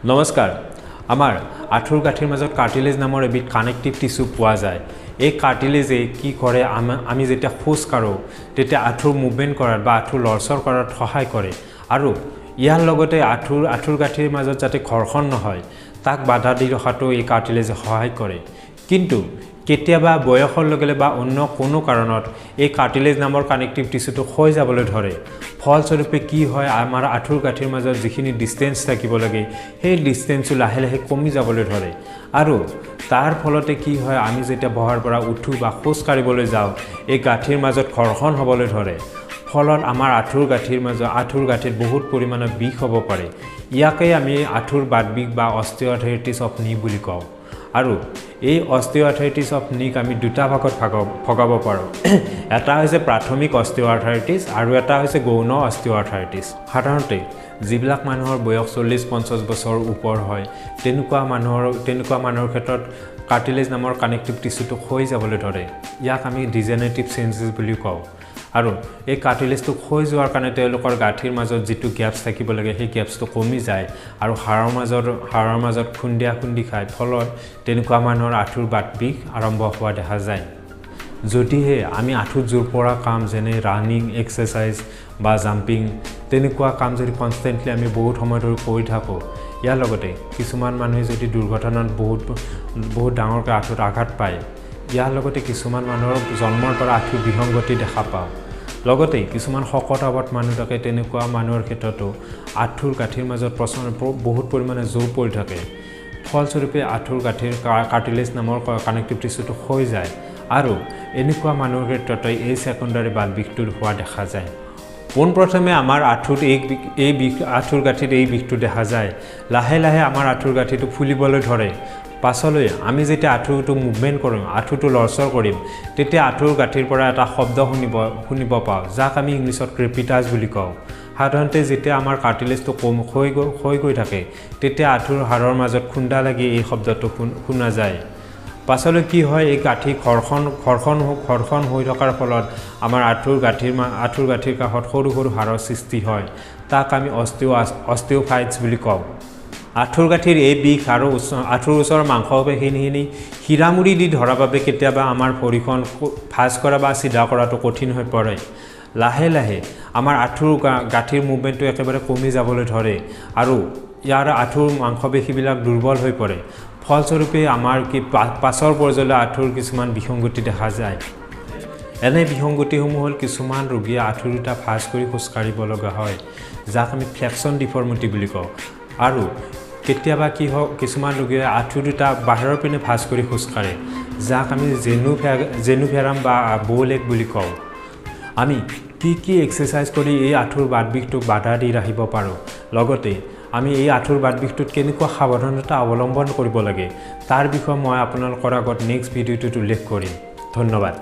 নমস্কাৰ। আমাৰ আঁঠুৰ গাঁঠিৰ মাজত কাৰ্টিলেজ নামৰ এবিধ কানেক্টিভ টিচু পোৱা যায়। এই কাৰ্টিলেজে কি কৰে, আমি যেতিয়া খোজ কাঢ়োঁ তেতিয়া আঁঠুৰ মুভমেণ্ট কৰাত বা আঁঠুৰ লৰচৰ কৰাত সহায় কৰে আৰু ইয়াৰ লগতে আঁঠুৰ গাঁঠিৰ মাজত যাতে ঘৰ্ষণ নহয় তাক বাধা দি ৰখাটো এই কাৰ্টিলেজে সহায় কৰে। কিন্তু কেতিয়াবা বয়সৰ লগে লগে বা অন্য কোনো কাৰণত এই কাৰ্টিলেজ নামৰ কানেক্টিভ টিচুটো ক্ষয় যাবলৈ ধৰে। ফলস্বৰূপে কি হয়, আমাৰ আঁঠুৰ গাঁঠিৰ মাজত যিখিনি ডিষ্টেঞ্চ থাকিব লাগে সেই ডিষ্টেঞ্চো লাহে লাহে কমি যাবলৈ ধৰে আৰু তাৰ ফলতে কি হয়, আমি যেতিয়া বহাৰ পৰা উঠোঁ বা খোজ কাঢ়িবলৈ যাওঁ এই গাঁঠিৰ মাজত ঘৰ্ষণ হ'বলৈ ধৰে। ফলত আমাৰ আঁঠুৰ গাঁঠিত বহুত পৰিমাণৰ বিষ হ'ব পাৰে। ইয়াকেই আমি আঁঠুৰ বাত বিষ বা অষ্টিঅ'আৰ্থ্ৰাইটিছ অফ নি বুলি কওঁ। আৰু এই অষ্টিঅ'আৰ্থ্ৰাইটিছ অফ নিক আমি দুটা ভাগত ভগাব পাৰোঁ। এটা হৈছে প্ৰাথমিক অষ্টিঅ'আৰ্থ্ৰাইটিছ আৰু এটা হৈছে গৌণ অষ্টিঅ'আৰ্থ্ৰাইটিছ। সাধাৰণতে যিবিলাক মানুহৰ বয়স 40-50 বছৰৰ ওপৰ হয় তেনেকুৱা মানুহৰ ক্ষেত্ৰত কাৰ্টিলেজ নামৰ কানেক্টিভ টিচুটো ক্ষয় যাবলৈ ধৰে। ইয়াক আমি ডিজেনেৰেটিভ চেঞ্জেছ বুলিও কওঁ। আৰু এই কাৰ্টিলেজটো ক্ষয় যোৱাৰ কাৰণে তেওঁলোকৰ গাঁঠিৰ মাজত যিটো গেপছ থাকিব লাগে সেই গেপছটো কমি যায় আৰু হাড়ৰ মাজত খুন্দিয়া খুন্দি খায়। ফলত তেনেকুৱা মানুহৰ আঁঠুৰ বাত বিষ আৰম্ভ হোৱা দেখা যায়। যদিহে আমি আঁঠুত জোৰ পৰা কাম যেনে ৰানিং, এক্সাৰচাইজ বা জাম্পিং তেনেকুৱা কাম যদি কনষ্টেণ্টলি আমি বহুত সময় ধৰি কৰি থাকোঁ, ইয়াৰ লগতে কিছুমান মানুহে যদি দুৰ্ঘটনাত বহুত বহুত ডাঙৰকৈ আঁঠুত আঘাত পায়, ইয়াৰ লগতে কিছুমান মানুহৰ জন্মৰ পৰা আঁঠুৰ বিসংগতি দেখা পাওঁ, লগতে কিছুমান শকত আৱত মানুহ থাকে তেনেকুৱা মানুহৰ ক্ষেত্ৰতো আঁঠুৰ গাঁঠিৰ মাজত প্ৰচণ্ড বহুত পৰিমাণে জোৰ পৰি থাকে। ফলস্বৰূপে আঁঠুৰ গাঁঠিৰ কাৰ্টিলেজ নামৰ কানেক্টিভ টিচুটো ক্ষয় যায় আৰু এনেকুৱা মানুহৰ ক্ষেত্ৰতে এই ছেকেণ্ডাৰী বাত বিষটো হোৱা দেখা যায়। পোনপ্ৰথমে আমাৰ আঁঠুত এই বিষ আঁঠুৰ গাঁঠিত এই বিষটো দেখা যায়। লাহে লাহে আমাৰ আঁঠুৰ গাঁঠিটো ফুলিবলৈ ধৰে। পাছলৈ আমি যেতিয়া আঁঠুটো মুভমেণ্ট কৰিম, আঁঠুটো লৰচৰ কৰিম, তেতিয়া আঁঠুৰ গাঁঠিৰ পৰা এটা শব্দ শুনিব পাওঁ, যাক আমি ইংলিছত ক্ৰেপিটাছ বুলি কওঁ। সাধাৰণতে যেতিয়া আমাৰ কাৰ্টিলেজটো ক্ষয় গৈ থাকে তেতিয়া আঁঠুৰ হাড়ৰ মাজত খুন্দা লাগি এই শব্দটো শুনা যায়। পাছলৈ কি হয়, এই গাঁঠি ঘৰ্ষণ হৈ থকাৰ ফলত আমাৰ আঁঠুৰ গাঁঠিৰ কাষত সৰু সৰু হাড়ৰ সৃষ্টি হয়। তাক আমি অষ্টিঅ'ফাইটছ বুলি কওঁ। আঁঠুৰ গাঁঠিৰ এই বিষ আৰু আঁঠুৰ ওচৰৰ মাংসপেশীখিনি শিৰামুৰি দি ধৰাৰ বাবে কেতিয়াবা আমাৰ ভৰিখন ভাঁজ কৰা বা চিধা কৰাটো কঠিন হৈ পৰে। লাহে লাহে আমাৰ আঁঠুৰ গাঁঠিৰ মুভমেণ্টটো একেবাৰে কমি যাবলৈ ধৰে আৰু ইয়াৰ আঁঠুৰ মাংসপেশীবিলাক দুৰ্বল হৈ পৰে। ফলস্বৰূপে আমাৰ কি পাছৰ পৰ্যায়লৈ আঁঠুৰ কিছুমান বিসংগতি দেখা যায়। এনে বিসংগতিসমূহ হ'ল কিছুমান ৰোগীয়ে আঁঠু দুটা ভাঁজ কৰি খোজকাঢ়িব লগা হয়, যাক আমি ফ্লেক্সন ডিফৰ্মিটি বুলি কওঁ। আৰু কেতিয়াবা কি হয়, কিছুমান ৰোগীয়ে আঁঠু দুটা বাহিৰৰ পিনে ভাঁজ কৰি খোজকাঢ়ে, যাক আমি জেনুফেৰাম বা ব'লেগ বুলি কওঁ। আমি কি কি এক্সাৰচাইজ কৰি এই আঁঠুৰ বাত বিষটোক বাধা দি ৰাখিব পাৰোঁ, লগতে আমি এই আঁঠুৰ বাত বিষটোত কেনেকুৱা সাৱধানতা অৱলম্বন কৰিব লাগে তাৰ বিষয়ে মই আপোনালোকৰ আগত নেক্সট ভিডিঅ'টোত উল্লেখ কৰিম। ধন্যবাদ।